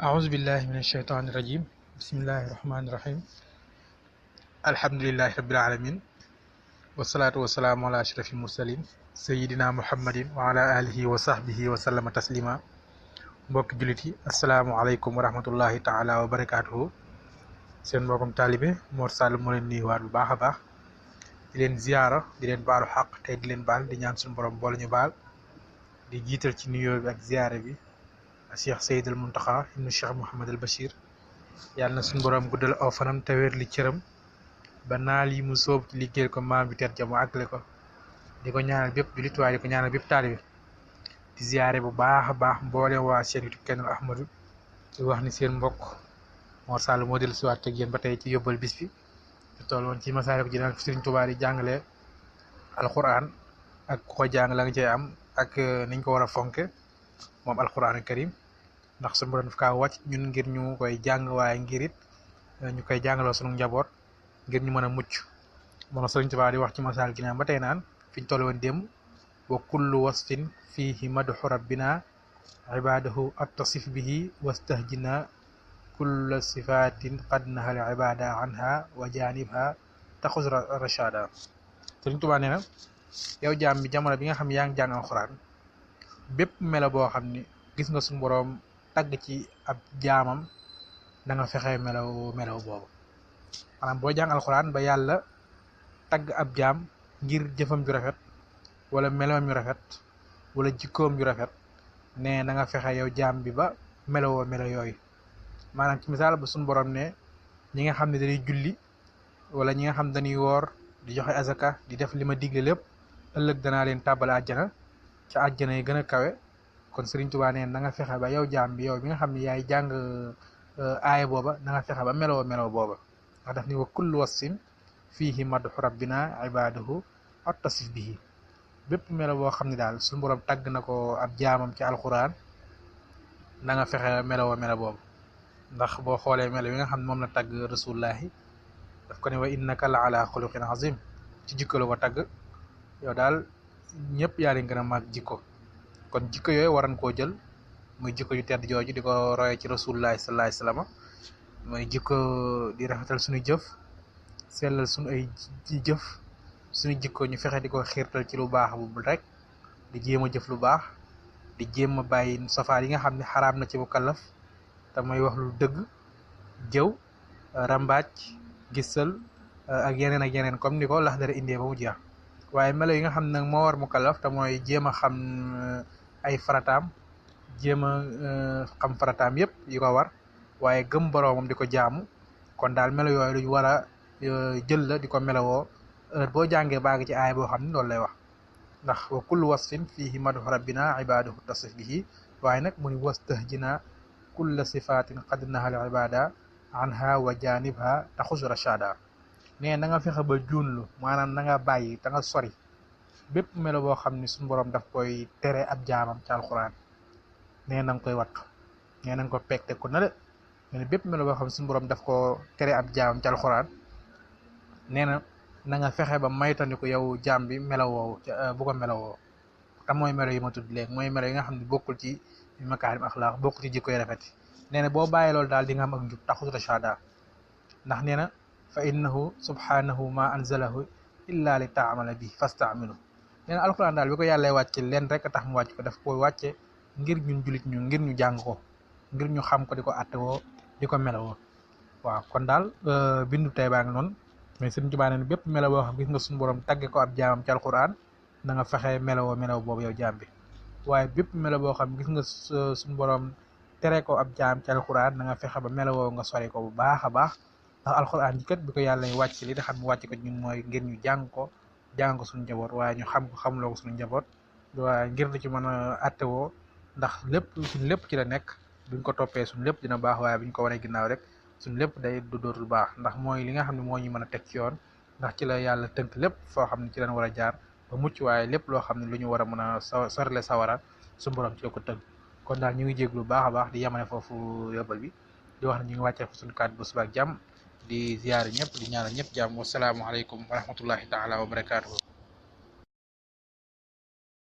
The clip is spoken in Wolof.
أعوذ بالله من الشيطان الرجيم بسم الله الرحمن الرحيم الحمد لله رب العالمين والصلاة والسلام على أشرف المرسلين سيدنا محمد وعلى آله وصحبه وسلم تسليما mbokk jullit yi asalaamaaleykum wa rahmatullahi taala wa barakaatuhu seen mbokkum taalibe Mor Sall moo leen nuyuwaat bu baax a baax di leen ziyaara di leen baalu xaq tey di leen baal di ñaan suñu borom boole ñu baal di jiital ci nuyoo bi ak ziyaare bi Cheikh Seydil Muntaxa ibnu Cheikh Mouhamad al Bachir yàlla na suñu borom guddal aw fanam te wér li cëram ba naal yi mu sóob ci liggéeyal ko maam bi teet ja mu àggale ko di ko ñaanal bépp jullit waaye di ko ñaanal bépp taalibe di ziyaare bu baax a baax mboolem waa chaîne YouTube Kenul Ahmadou di wax ni seen mbokk Mor Sall moo dellu siwaat ak yéen ba tey ci yóbbal bis bi ñu toll woon ci Masaalikul Jinaan fi Sëriñ Tuubaa di jàngale alquran ak ku ko jàng la nga cay am ak niñ ko war a fonke moom alquran karim ndax suñu borom daf kaa wàcc ñun ngir ñu koy jàng waaye ngir it ñu koy jàngaloo sunu njaboot ngir ñu mën a mucc moom Sëriñ Tuubaa di wax ci Masaalikul Jinaan ba tey naan fi ñu toll woon démb wa kullu wasfin fihi madhu rabbina ibadahu attasif bihi wastahjina kulla sifatin qad nahal ibada anha wa janibha taxus rachada Sëriñ Tuubaa nee na yow jaam bi jamono bi nga xam yaa ngi jàng alxuraan bépp melo boo xam ni gis nga suñu boroom tagg ci ab jaamam da nga fexe melaw boobu maanaam boo jàng alxuraan ba yàlla tagg ab jaam ngir jëfam ju rafet wala meloom yu rafet wala jikkoom yu rafet ne na nga fexe yow jaam bi ba melo yooyu maanaam ci misaal ba suñu borom ne ñi nga xam ne dañuy julli wala ñi nga xam dañuy woor di joxe azaka di def li ma digle lépp ëllëg danaa leen tàbbal àjjana ca àjjana yi gën a kawe kon Sëriñ Tuubaa neen na nga fexe ba yow jaam bi yow bi nga xam ne yaay jàng aaya booba na nga fexe ba melo booba ndax daf ni wa kullu wasfin fiihi madhu rabbina ibadahu attasif bihi bépp melo boo xam ne daal suñu borom tàgg na ko ab jaamam ci alquran na nga fexe melo boobu ndax boo xoolee melo yi nga xam ne moom la tàgg rasulullahi daf ko ne wa innaka la ala xuluqin azim ci jikko la ko tàgg yow daal ñëpp yaa leen gën a màgg jikko kon jikko yooyu waran koo jël muy jikko yu tedd jooju di ko roye ci rasulullahi sallallahu alayhi wasallam muy jikko di rafetal suñu jëf sellal suñu ay jëf suñu jikko ñu fexe di ko xiirtal ci lu baax bu rek di jéem a jëf lu baax di jéem a bàyyi safaar yi nga xam ne xaraam na ci bu kallaf te mooy wax lu dëgg jëw rambaaj gisal ak yeneen comme ni ko lax dara indee ba mu jeex waaye melo yi nga xam ne nag moo war mu kallaf te mooy jéem a xam ay farataam jéem a xam farataam yëpp yi ko war waaye gëm boroomam di ko jaamu kon daal melo yooyu luñ war a jël la di ko melowoo heure boo jàngee baagi ci aaya boo xam ne loolu lay wax ndax wa kullu wasfin fihi madhu rabbina ibadahu tasif bihi waaye nag mu ni wastahjina kulla sifatin qad nahal ibada anha wa janibha taxus rachada nee na nga fexe ba juunlu maanaam na nga bàyyi te nga sori bépp melo boo xam ne suñu borom daf koy tere ab jaamam ci alxuraan nee na nga koy wattu nee na nga ko peeg teg ko na le nee na bépp melo boo xam ne suñu borom daf ko tere ab jaamam ci alxuraan nee na nga fexe ba maytandiku yow jaam bi melo woowu bu ko melo woo te mooy melo yi ma tudd léegi mooy melo yi nga xam ne bokkul ci makaarim axlaaq bokkul ci jikko yu rafet nee na boo bàyyi loolu daal di nga am ak njub taxut rachada ndax nee na fa innahu subhanahu ma anzalahu illa li taamala bi fastaamilu nee na alquran daal bi ko yàlla wàcce leen rek a tax mu wàcc ko daf ko wàcce ngir ñun julit ñu ngir ñu jàng ko ngir ñu xam ko di ko attewoo di ko melowoo waaw kon daal bindu tey baa ngi noonu mais Sëriñ Tuubaa nee na bépp melo boo xam gis nga suñu borom tagge ko ab jaamam ci alquran na nga fexe melaw boobu yow jaam bi waaye bépp melo boo xam gis nga suñu borom tere ko ab jaam ci alquran na nga fexe ba melowoo nga sori ko bu baax a baax ndax alquran ji kat bi ko yàlla wàcc li da xam mu wàcc ko ñun mooy ngir ñu jàng ko suñu njaboot waaye ñu xam ko xamloo ko suñu njaboot waaye ngir di ci mën a attewoo ndax lépp ci la nekk buñ ko toppee suñu lépp dina baax waaye buñ ko wanee ginnaaw rek suñu lépp day du dootul baax ndax mooy li nga xam ne moo ñu mën a teg ci yoon ndax ci la yàlla tënk lépp foo xam ne ci lañ war a jaar ba mucc waaye lépp loo xam ne lu ñu war a mën a sorle sawara suñu borom ci la ko tënk kon daal ñu ngi jéglu baax a baax di yemane foofu yóbbal bi di wax ne ñu ngi wàccee fa suñu kàddu ba suba ak jàmm di ziyaare ñëpp di ñaanal ñëpp jàmm wasalaamualeykum wa rahmatullahi taala wa barakaatuhu